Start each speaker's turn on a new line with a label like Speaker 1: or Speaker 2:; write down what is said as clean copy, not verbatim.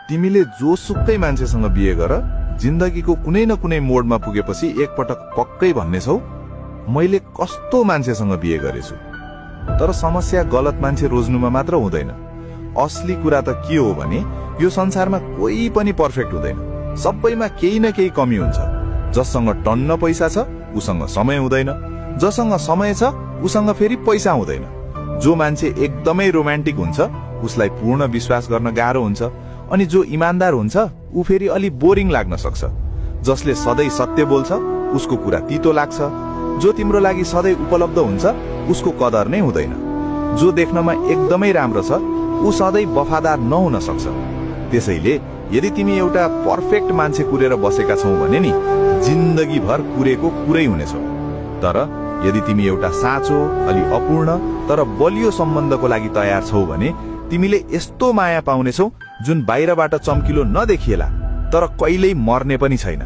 Speaker 1: तिमीले जोसुकै मान्छेसँग बिहे गर, जिन्दगीको कुनै न कुनै मोडमा पुगेपछि एकपटक पक्कै भन्ने छौ, मैले कस्तो मान्छेसँग बिहे गरेछु। तर समस्या गलत मान्छे रोज्नुमा मात्र हुँदैन। असली कुरा त के हो भने यो संसारमा कोही पनि पर्फेक्ट हुँदैन। सबैमा केही न केही कमी हुन्छ। जससँग टन्न पैसा छ उसँग समय हुँदैन, जससँग समय छ उसँग फेरि पैसा हुँदैन। जो मान्छे एकदमै रोमान्टिक हुन्छ उसलाई पूर्ण विश्वास गर्न गाह्रो हुन्छ, अनि जो इमानदार हुन्छ ऊ फेरि अलि बोरिङ लाग्न सक्छ। जसले सधैँ सत्य बोल्छ उसको कुरा तितो लाग्छ। जो तिम्रो लागि सधैँ उपलब्ध हुन्छ उसको कदर नै हुँदैन। जो देख्नमा एकदमै राम्रो छ ऊ सधैँ वफादार नहुन सक्छ। त्यसैले यदि तिमी एउटा पर्फेक्ट मान्छे कुरेर बसेका छौ भने नि जिन्दगीभर कुरेको कुरै हुनेछौ। तर यदि तिमी एउटा साँचो, अलि अपूर्ण तर बलियो सम्बन्धको लागि तयार छौ भने तिमीले यस्तो माया पाउनेछौ जुन बाहिरबाट चम्किलो नदेखिएला तर कहिल्यै मर्ने पनि छैन।